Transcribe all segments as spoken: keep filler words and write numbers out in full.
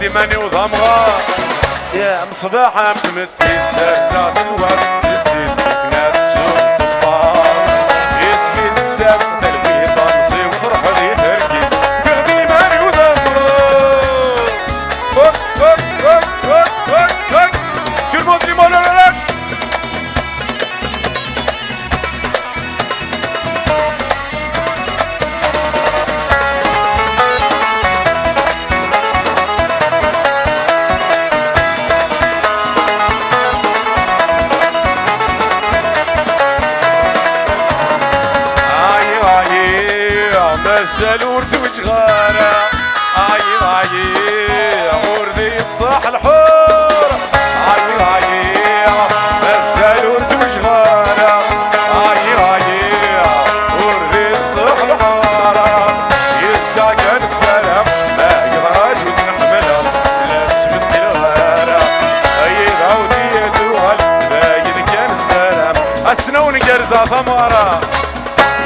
Iman-iw d amɣar. Ya mṣbaḥ am tmeddit, serna s lwert, tezzi-d tfekna tessum tebbar. Isli zzaf d lwiṭ, amẓiw truḥ di terkit. Fiɣ d iman-iw d amɣar. Hop, hop, hop, hop, hop, hop. Tout le monde dit moi la la la. Ayi, ayi, mazal ur zewǧeɣ ara. Ayi, ayi, ur d-yeṣṣaḥ lḥur. Ayi, ayi, mazal ur zewǧeɣ ara. Ayi, ayi, ur d-yeṣṣaḥ lḥur. Yezga kan ssaram, ma yeḍra-d ur ten-ḥemmleɣ, la sbeddileɣ ara. Ay iɛawed-iyi ad uɣal, d ayen kan ssaram. Asnaw ngerza tamɣara.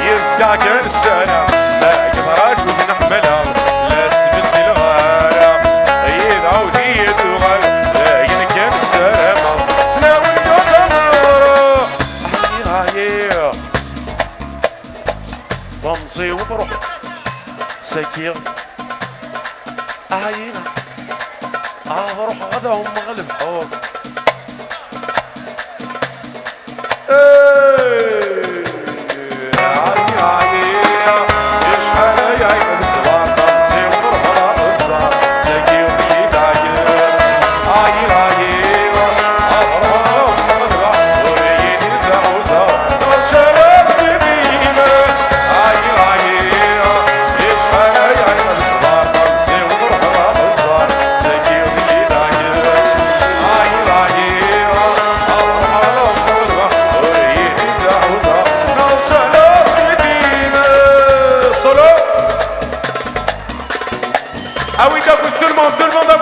Yezga kan ssarameɣ, ma yeḍra-d ur ten-ḥemmleɣ, la sbeddileɣ ara. Yid-ɛawed-iyi-d uɣal, d ayen kan ssarameɣ. Snawen yuḍan ruḥ. Ayi, ayi. Wamẓi-w truḥ. Saki. Ayi. Ad ruḥeɣ ad hummeɣ lebḥur. Solo. Ah oui, donc tout le monde, tout le monde a